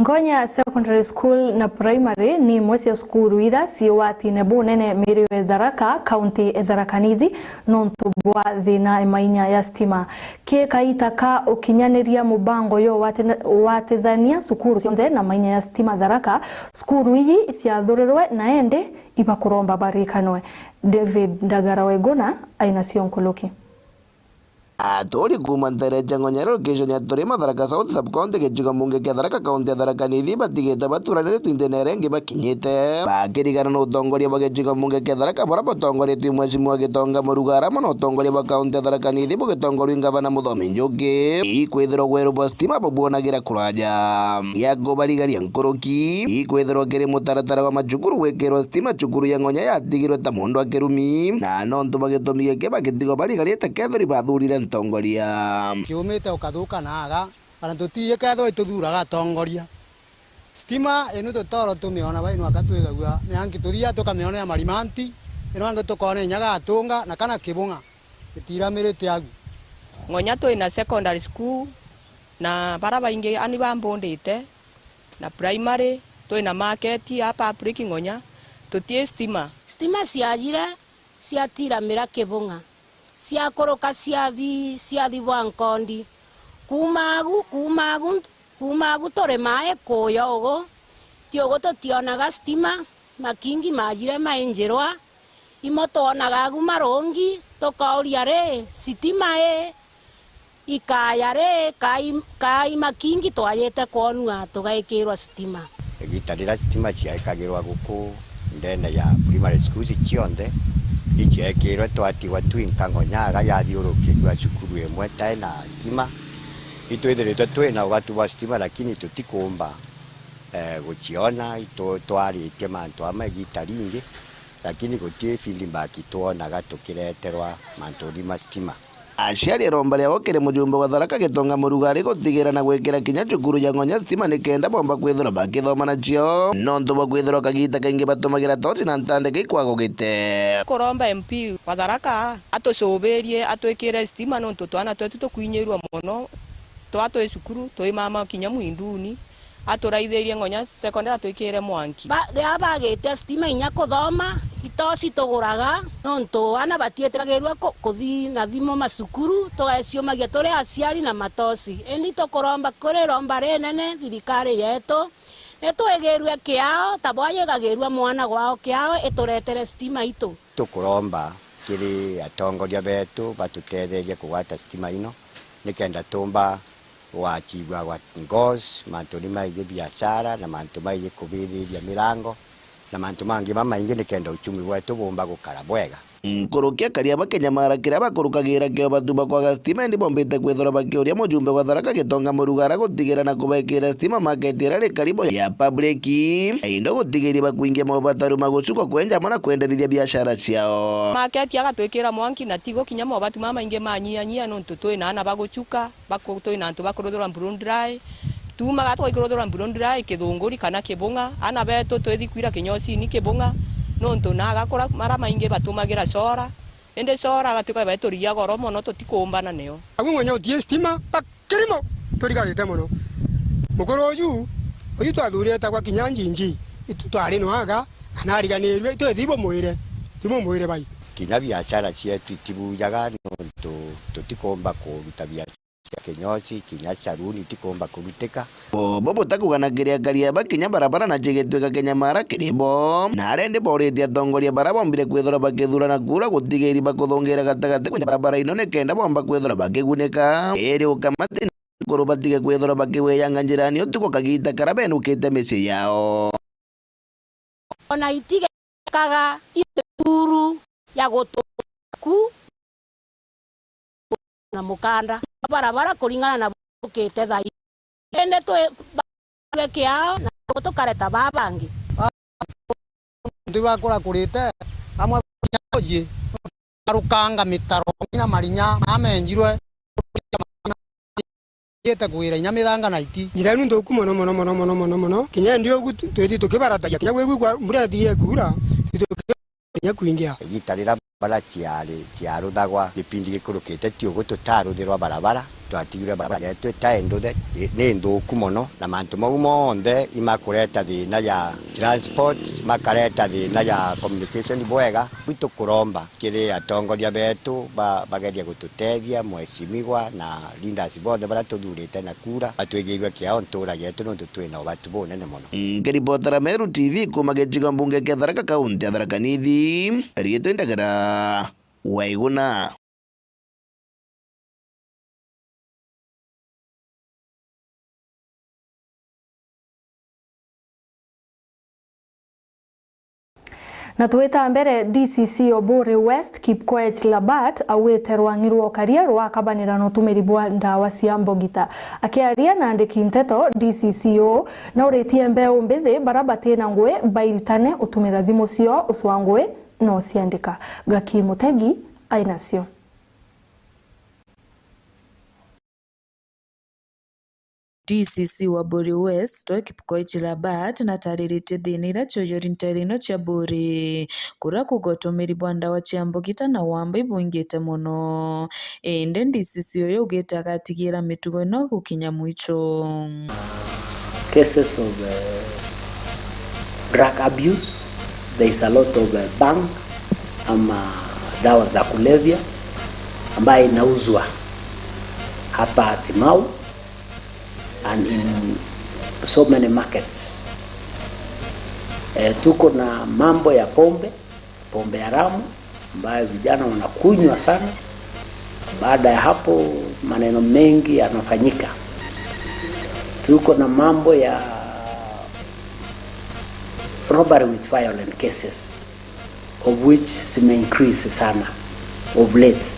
Ngonya Secondary School na Primary ni imwe cia cukuru ira cii watine bunene miiri ya Tharaka, kaunti ya Tharaka Nithi, nontu bwa thina ya mainya ya stima. Ki kaita ka ukinyaniria mubango yo wate-, watithania cukuru cionthe na mainya ya stima Tharaka, cukuru iji iciathurirwe na indi ibakuromba barikanwe. David Ndagara Weguna aina cio nkuruki. Aturi kuuma ntere cia Ng'onyere location ya Turima, Tharaka South Sub-County, gicigo mbunge kia Tharaka, kaunti ya Tharaka Nithi, batigite baturaniritwe inthene iria ingi bakinyite. Bakirigana na utongoria bwa gicigo mbunge kia Tharaka buria butongoretue Mheshimiwa Gitonga Muruga, aramwe na utongoria bwa kaunti ya Tharaka Nithi bugitongorua i Ngavana Muthomi Njuki, ikwithirwa gweru bwa stima babuonagira kuraja. Gia kubarigaria nkuruki, ikwithirwa kiri mutaratara wa macukuru gwikirwa stima cukuru ya Ng'onya yatigirwe ta mundu akirumi, na nontu bwa gitumi giki bagitigwa barigarite kethirwa ibathurire ntongoria. Kiumite ukathuka na aga, ana tutiiji kethirwa ituthuraga atongoria. Stima inu tutoro tumiona bainu aka twigagua mianki tuthia tukamionera marimanti, ino angi tukona inya gatunga na kana kibung'a itiramirite agu. Ng'onya twina secondary school, na bara baingi ani bambundite, na primary, twina market ya public Ng'onya, tutii stima. Stima ciajire, ciatiramira kibung'a, ciakuruka ciathi, ciathi bwa nkondi. Kuuma agu, kuuma agu, kuuma agu turi mai kuuya ugu, ti ugu tutionaga stima, makingi majire mainjirwa, imo twonaga agu marungi, tukauria ri, stima ii ikaya ri, kai, kai makingi twajite kwonua tugaikirwa stima? Igita riria stima ciaikagirwa guku ndene ya primary schools cionthe, iciekirwe twatigwa twinka Ng'onya aga yathiurukirua cukuru imwe tai na stima. Itwithiritwe twina ugatu bwa stima, lakini tutikumba, eh, guciona. Itu-, twaritie mantu ama igita ringi, lakini guti feedback twonaga tukireterwa mantuni ma stima. Aciari, iromba riao kiri mujumbe wa Tharaka Gitonga Muruga ari gutigira na gwikira kinya cukuru ya Ng'onya stima nikenda bomba kwithirwa bakithoma nacio, nontu bwa kwithirwa kagita kaingi batumagira toci na ntandiki ikwaga ugite. Kuromba M P wa Tharaka atucubirie, atwikire stima, nontu twana twetu tukwinyirua mono, twa twi cukuru, twi mama kinya mwinduni, aturaithirie Ng'onya secondary atwikire mwanki. Ba-, riria bagite stima inya kuthoma, itoci tuguraga, nontu ana batiitikagirua ku-, kuthi na thimu macukuru, tugeciumagia turi aciari na matoci. Indi tukuromba kuri iromba rinene thirikari yetu, itwigirue kiao, ta bwa yigagirua mwana gwao kiao, ituretere stima itu. Tukuromba kiri atongoria betu batutetherie kugwata stima ino, nikenda tumba gwachibua gwa ngos, mantu ni maigi biashara, na mantu maigi kubithiria mirango, na mantu mangi mamaingi, nikenda uchumi bwetu bumba gukara bwega. Nkuruki akari aba Kinyamara kiria bakurukagira kio batuma kwaga stima, indi bombite kwithirwa bakiuria mujumbe wa Tharaka Gitonga Murugara gutigira na kubekira stima market iria iri karibu ya public, na indo gutigiria bakwingia mobataru ma gucuka kwenja amwe na kwenderithia biashara ciao. Market agatwikira mwanki na tigo kinya mobatu mamaingi manyia nyia nontu twina ana bagucuka. Baku-, twina antu bakuruthirwa Burundi Rai, tuumaga tugaikuruthirwa Burundi Rai, Kithunguri kana Kibung'a. Ana betu twithi kwira kinyosini Kibung'a, nontu na agakura mara maingi batumagira cora, indi cora agatuika beturigia goro mono, tutikuumbana nio. Agu mwenye utie stima, ba kirimo, turigarite mono. Mukuru uju, uju twathurite kwa kinya njinji, itu twari nwaga, ana ariganirue, itu thibu mwire, thibu mwire bai. Kinya biashara cietu itibujaga nontu tutikumba kuruta biashara cia kinyosi, kinya saruni itikumba kurutika. Bo, bo butakuganakiria akari aba kinya barabara nacio igituika kinyamara kiri bo. Na aria indi boritie atongoria bara bombire kwithirwa bakithurana kura gutigiri bakuthungira gatagati kwenja barabara ino nikenda bomba kwithirwa bakigunika. Iri ukamati nkuru batige kwithirwa bakiweyanga njirani utuku kagita kara benukite micii yao. Ona itigekaga ithuru ya gutuku na mukanda barabara kuringana na bukite thai. Indi twi ba-, twe kiao na tukareta babangi. Ntu bakura kurite amwe oji arukanga mitaro na marinya mamenjirwe. Ite kugira inya mithanga na iti. Njira inu nthuku mono, mono, mono, mono, mono, mono. Kinya ndi ugu tu-, twiti tukibaratagia. Kinya gwigua mbura yatigire kuura, twiti tukibaratagia kinya kwingia. Igita riria mbara ciari, ciaruthagwa, gipindi gikurukite ti ugu tutaruthirwa barabara, twatigirwe barabara yetu itaenduthe, i-, ni nthuku mono, na mantu mau monthe imakureta thina ya transport, makareta thina ya communication bwega. Gwitu kuromba kiri atongoria betu ba-, bagerie gututethia, mheshimiwa na leaders bonthe baria tuthurite na kura, batwigirue kiao ntura yetu, nontu twina ubatu bunene mono. Nkiripotera Meru T V kuuma gicigo mbunge kia Tharaka, kaunti ya Tharaka Nithi, riitwa Ndagara Waiguna. Na twita mbere, D C C o Buri West, Kipkoech Labat, augite rwang'i rwa ukaria rwakabanira na utumiri bwa ndawa cia mbogita. Akiaria na andiki nteto, D C C o nauritie mbeu mbithi bara batina ngui bairitane utumira thimu ciao ucwa ngui na uciandika. Gaki Mutegi ainacio. D C C wa Buri West, Toi Kipkoech Labat, natariritie thina iria cionyori ntere ino cia Buri, kuria kuuga utumiri bwa ndawa cia mbogita na wamba ibwingite mono. Indi D C C uyu augite agatigira mitugo ino gukinya mwicho. Cases of, eh, drug abuse, there is a lot of, eh, bang ama dawa za kulevya ambayo inauzwa hapa Timau and in so many markets. Eh, tuko na mambo ya pombe, pombe haramu ambayo vijana wanakunywa sana. Baada ya hapo, maneno mengi yanafanyika. Tuko na mambo ya robbery with violent cases, of which zimeincrease sana of late,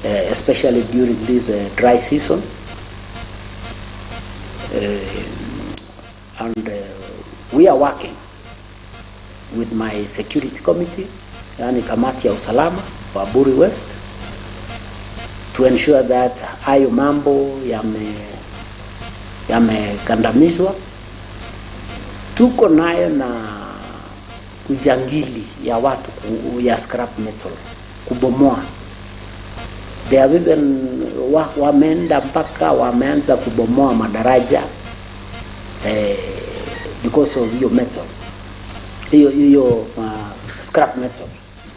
eh, especially during this, eh, dry season. Eh, and, eh, we are working with my security committee, yani kamati ya usalama wa Buri West, to ensure that hayo mambo yame-, yamegandamizwa. Tuko nayo na ujangili ya watu ku-, ya scrap metal, kubomoa. They have even wa-, wameenda mpaka wameanza kubomoa madaraja, eh, because of hiyo metal. Hiyo, hiyo, uh, scrap metal.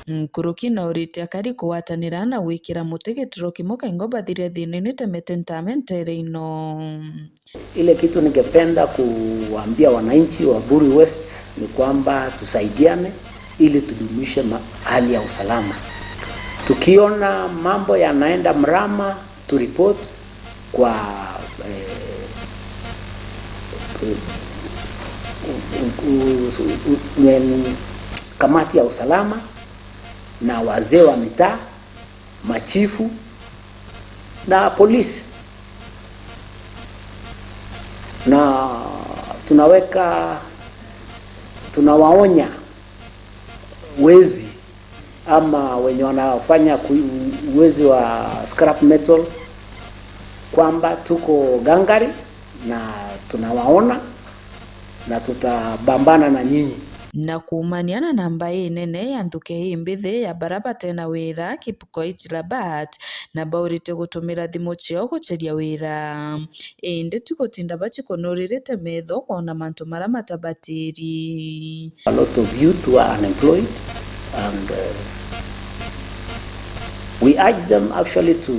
Nkuruki nauritie akari kugwatanira na gwikira muti gituro kimwe kaingo bathiria thina ino itemete ntame ntere ino. Ile kitu ningependa kuwaambia wananchi wa Buri West ni kwamba tusaidiane ili tudumishe ma-, hali ya usalama. Tukiona mambo yanaenda mrama, tu report kwa, eh, u-, u-, u-, u-, u-, kamati ya usalama. na wazee wa mitaa, machifu na polisi, na tunaweka, tunawaonya wezi ama wenye wanafanya ku-, uwezi wa scrap metal, kwamba tuko gangari na tunawaona na tutabambana na nyinyi. Na kuumania na namba inene ya nthuke imbithi ya bara batena wira, Kipkoech Labat, na baurite gutumira thimu ciao gucheria wira. Indi ti gutinda bacikonoririte metho kwona mantu maria matabatiri. A lot of youth who are unemployed, and, uh, we urge them actually to,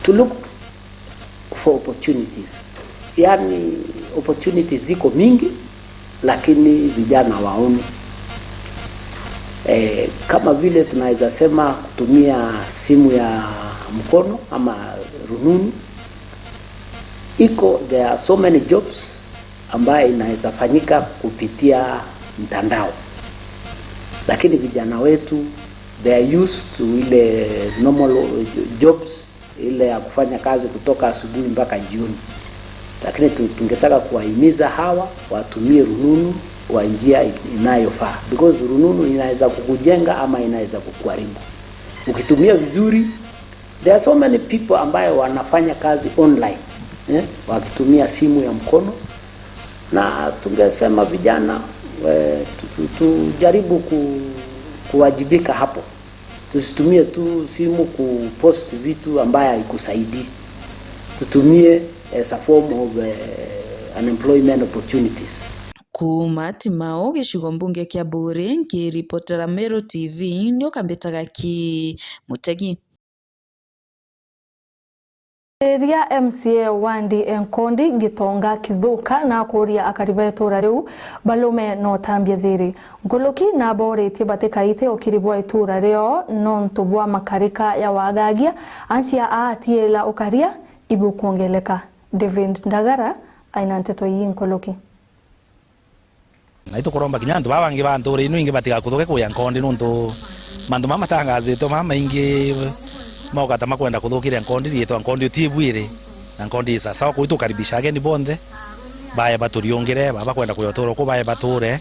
to look for opportunities. Yani, opportunities ziko mingi, lakini vijana waoni. Eh, kama vile tunaweza sema kutumia simu ya mkono ama rununu, iko, there are so many jobs ambayo inaweza fanyika kupitia mtandao, lakini vijana wetu, they are used to ile normal jobs, ile ya kufanya kazi kutoka asubuhi mpaka jioni. Lakini tu-, tungetaka kuwahimiza hawa watumie rununu kwa njia inayofaa, because rununu inaweza kukujenga ama inaweza kukuharibu. Ukitumia vizuri, there are so many people ambayo wanafanya kazi online, eh, wakitumia simu ya mkono, na tungesema vijana, eh, tu-, tu-, tujaribu ku-, kuwajibika hapo. Tusitumie tu simu kupost vitu ambayo haikusaidii. Tutumie as a form of, eh, unemployment opportunities. Kuuma Timau, gicigo mbunge kia Buuri, nkiripotera Meru T V, nioka mbitaga ki Mutegi. Riria M C A wandi e Nkondi Gitonga Kithuka nakuria akari ba itura riu balume na utambia thiri. Nkuluki nabooritie batikaite ukiri bwa itura riao nontu bwa makarika ya wagagia, acia aatiila ukaria ibukwongeleka. David Ndagara aina nteto ii nkuluki. Na itukuromba kinya antu baa bangi ba ntuura ino ingi batigakuthuke kuya Nkondi, nontu mantu maa matangazitwe maa maingi mauka ta makwenda kuthukiria Nkondi, riitwa Nkondi utiibwire, na Nkondi i sasawa. Kwou itukaribisha ageni bonthe bae baturiungire, baa bakwenda kuya utuuro ku bae bature,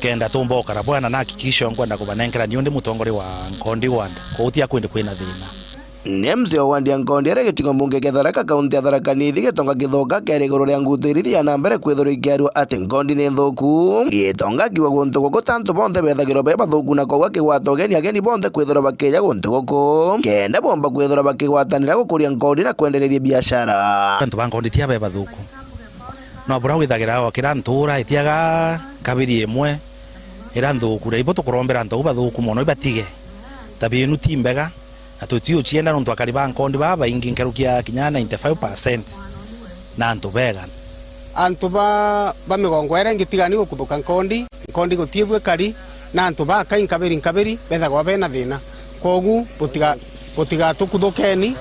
kenda tumba ukara bwana, na hakikisho nkwenda kubanenkera niundi mutongoria wa Nkondi Ward, kwou ti akwindi kwina thina. Ni M C A wa wandi ya Nkondi aria gicigo mbunge kia Tharaka, kaunti ya Tharaka Nithi, Gitonga Kithuka, keri iguru ria ngutu iria ithia na mbere kwithirwa ikiarua ati Nkondi ni nthuku. Gitonga akiuga guntu guku ta antu bonthe bethagirwa be bathuku, na koguo akigwata ugeni ageni bonthe kwithirwa bakija guntu guku, kenda bomba kwithirwa bakigwatanira gukuria Nkondi na kwendereria biashara. Antu ba Nkondi ti abe bathuku. No bura withagira o kira ntuura itiaga kabiri imwe ira nthuku, na ibo tukurombera antu au bathuku mono ibatige. Tabia inu ti mbega, na tutiucienda nontu akari ba Nkondi baa baingi nkaruki ya kinya ninety-five percent na antu bega. Antu ba, ba migongo ere ingi tigani gukuthuka Nkondi, Nkondi gutii bwikari, na antu bakai nkabiri nkabiri bethagwa bena thina. Kwogu butiga-, butigatukuthukeni,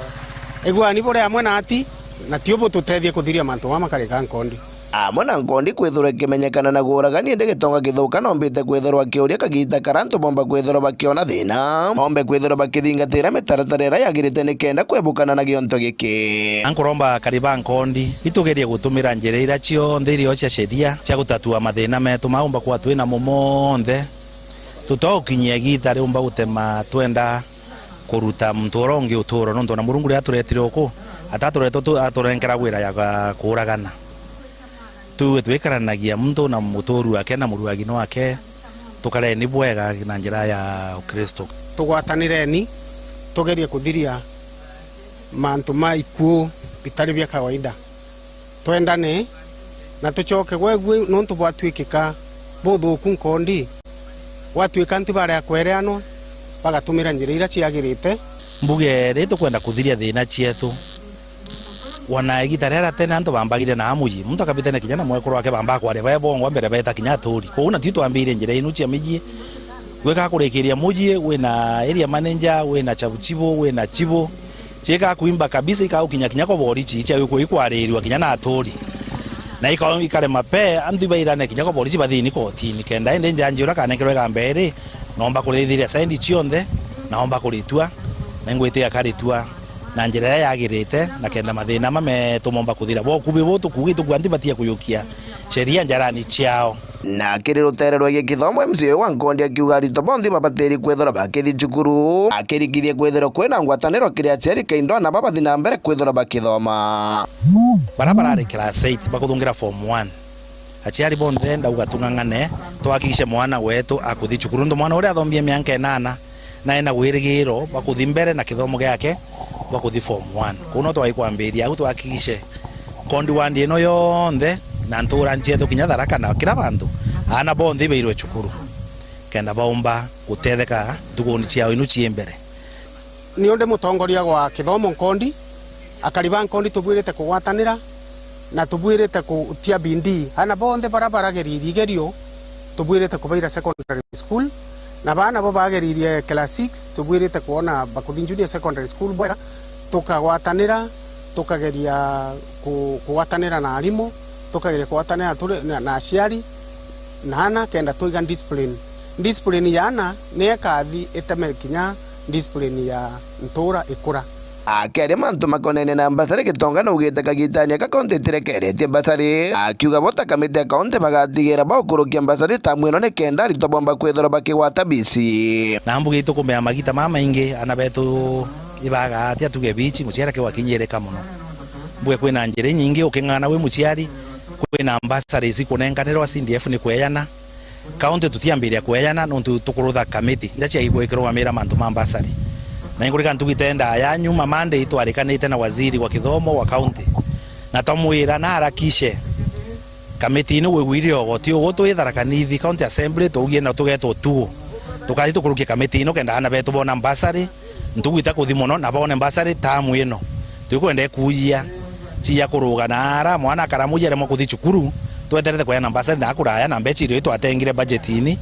iguani buri amwe nati, na tio bututethie kuthiria mantu maa makarika Nkondi. Amwe na Nkondi kwithirwa ikimenyekana na guuragani, indi Gitonga Kithuka nombite kwithirwa akiuria kagiita karia antu bomba kwithirwa bakiona thina, bombe kwithirwa bakithingatira mitaratara iria yagirite nikenda kwebukana na gionto giki. Na nkuromba akari ba Nkondi, itugerie gutumira njira iria cionthe irio cia sheria cia gutatua mathina metu maumba kwa twinamo monthe. Tutaukinyia igiita riumba gutema twenda kuruta muntu uria ungi uturo, nontu ona Murungu riria aturetire uku, ataturetwe tu-, aturenkera wira ya ga-, kuuragana. Tuwe twikaranagia muntu na muturu wake na muruagino wake, tukareni bwega na njira ya Ukristo. Tugwatanireni, tugerie kuthiria mantu ma ikuu bitari bia kawaida. Twendane, na tucoke gwegwe nontu bwatwikika buthuku Nkondi, gwatwika antu baria kwereanwa, bagatumira njira iria ciagirite. Mbuge ri tukwenda kuthiria thina cietu. Wana igita riria tene antu bambagire na amuyi, muntu akabitene kinya na mwekuru wake bamba kwaria bae bongwa mbere beta kinya aturi. Kwou na tui twambirie njira inu cia mijii. Gwika kurikiria mujii, wina area manager, wina chabu chibu, wina chibu. Chiika kuimba kabisa, ikaukinya kinya kwa borichi, ichia kwikwarirwa kinya na aturi. Na ika-, ikarema pe, antu ibairane kinya kwa borichi bathini kotini, kenda indi njanji uria kanenkerwe igamba iri, Noomba kurithithiria saindi cionthe, na oomba kuritua, na ingwitia akaritua na njira iria yagirite, na kenda mathina ama meetu moomba kuthira. Bwa ukubi buu tukuugi tukua ntibatia kuyukia sheria njarani ciao. Na kiri rutere rwegie kithomo, M C A wa Nkondi akiuga aritwa bonthe babatiri kwithirwa bakithi cukuru, akirikithia kwithirwa kwina ngwataniro kiri aciari kaindo ana babathi na mbere kwithirwa bakithoma. Bara barari class eight bakuthungira form one, aciari bonthe ndauga tung'ang'ane, twakikishe mwana wetu akuthi cukuru, nontu mwana uria athombie mianka inana na ena wirigiro bwa kuthi mbere na kithomo giake bwa kuthi form one. Kou no twai kwambiria au, twakikishe Nkondi ward ino yonthe na ntura cietu kinya Tharaka na kira bantu, aana bonthe ibairwe cukuru kenda baumba gutetheka ntukuni ciao inu cii mbere. Niu ndi mutongoria gwa kithomo Nkondi, akari ba Nkondi tubwirite kugwatanira na tubwirite kutia bidii. Aana bonthe bara barageria igerio tubwirite kubaira secondary school, na baana bo bageririe class six tubwirite kwona bakuthi junior secondary school bwega, tukagwatanira, tukageria ku-, kugwatanira na arimu, tukageria kugwatanira turi na, na aciari na aana kenda twiga discipline. Discipline ya aana niyo ikathi iteme kinya discipline ya ntura ikura. Akiaria mantu makonene na mbasari, Gitonga naugite kagitani aka kaunti itirekeretie mbasari, akiuga bo ta kamiti ya kaunti bagatigira baukurukia mbasari tamu ino nikenda aritwa bomba kwithirwa bakigwata bisi. Na mbuge itukumea magita mamaingi, ana betu ibaga atia tuge bici, muciari akiwa kinyirika mono. Mbuge kwina njira inyingi uking'ang'ana wi muciari, kwina mbasari ici kunenkanirwa C D F ni kweyana. Kaunti tutiambiria kweyana nontu tukurutha kamiti iria ciaigwe ikirungamira mantu ma mbasari. Na inkurika ntugite ndaya nyuma Monday itwarikanite na waziri wa kithomo wa kaunti, na twamwira na arakishe kamiti ino gwigwire ogo ti ugu twi Tharaka Nithi County Assembly twaugie na tugetwa utugu. Tukathi tukurukie kamiti ino kenda aana betu bona mbasari, ntugu itakuthi mono na boone mbasari tamu ino. Twikwenda ikuujia cia kuruga na ara mwana akaramuji aremwa kuthi cukuru, tweterete kweana mbasari na akuraya na mbeca irio itwatengire bajeti-ini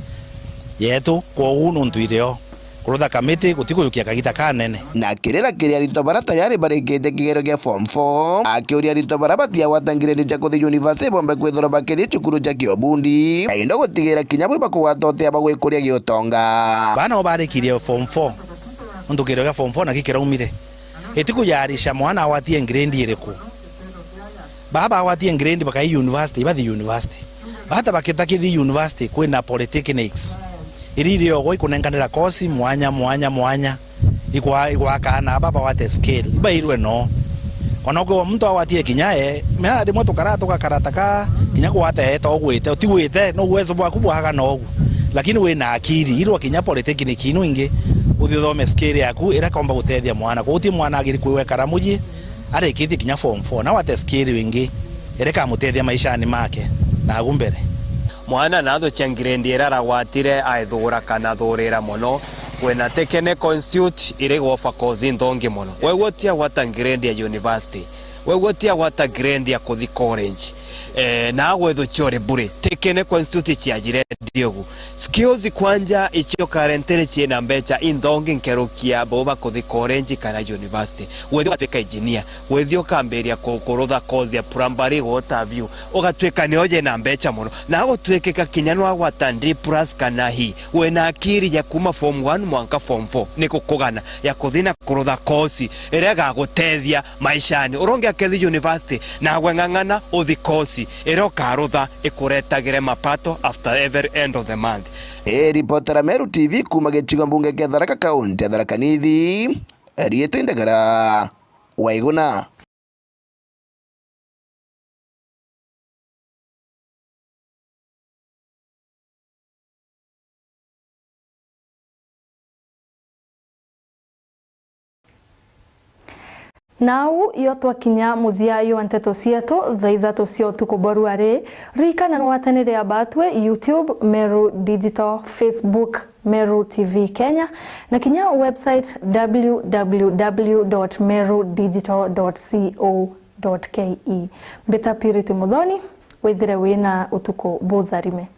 yetu, kwogu nuntu irio kurutha kamiti gutikuyukia kagita kanene. Na kirira kiri aritwa bara tayari barikitie kigerio gia form four, akiuria aritwa bara batiagwata ngiredi cia kuthi university bombe kwithirwa bakithi cukuru cia kiobundi, na indo gutigira kinya bwi bakugwata utia bagwikuria giutonga. Bana bo barikirie form four, nontu kigerio gia form four naki kiraumire. Itikujarisha mwana agwatie ngiredi iriku. Baa bagwatie ngiredi bakai university, ibathi university. Bata bakitakithi university kwina polytechnics. Iri iri ogo ikunenkanira kosi mwanya, mwanya, mwanya. Ikwa-, igwakana aba bagwate skill. Ibairwe no. Kana ukiwa muntu agwatire kinya e, mea rimwe tukara tugakarata ka, kinya kugwata e to gwite, utigwite, no uwezo bwaku bwaga nogu. Lakini wina akiri, irwa kinya polytechnic ino ingi, uthi uthome skill yaku, ira komba gutethia mwana. Kwa uti mwana agiri kwiwekara muji, arikitie kinya form four, na wate skill ingi iria ikamutethia maishani make nagu mbere. Mwana nathukia ngiredi iria aragwatire aithugura kana athurira mono, kwina Technical Institute iri gwofa kosi nthongi mono. Wegua utia gwata ngiredi ya university, wegua utia gwata ngiredi ya kuthi college, eh, na agwethukia uri bure. Technical Institute ciajire ndiogu. Skills kwanja icio currently ciina mbeca inthongi nkerukia bo bakuthi college kana university. Wethio ugatwika engineer, wethio ukambiria ku-, kurutha course ya plumbery, water view, ugatwika nio jena mbeca mono. Na gutwikika kinya nwagwata D plus kana hii, wina akiri ya kuma form one mwanka form four, ni gukugana ya kuthi na kurutha course iria igagutethia maishani. Uronge akethi university, nagwe ng'ang'ana uthi course iria ukarutha ikuretagire mapato after every end of the month. Ii ripotera Meru T V kuuma gicigo mbunge kia Tharaka, kaunti ya Tharaka Nithi, riitwa Indagara Waiguna. Nau yo twakinya muthia jwa nteto cietu thaa ithatu cia utuku bwa ruari. Ririkana nwatanire abatwe YouTube Meru Digital, Facebook Meru T V Kenya, na kinya website w w w dot meru digital dot co dot k e. Mbita Purity Muthoni, withire wina utuku butharime.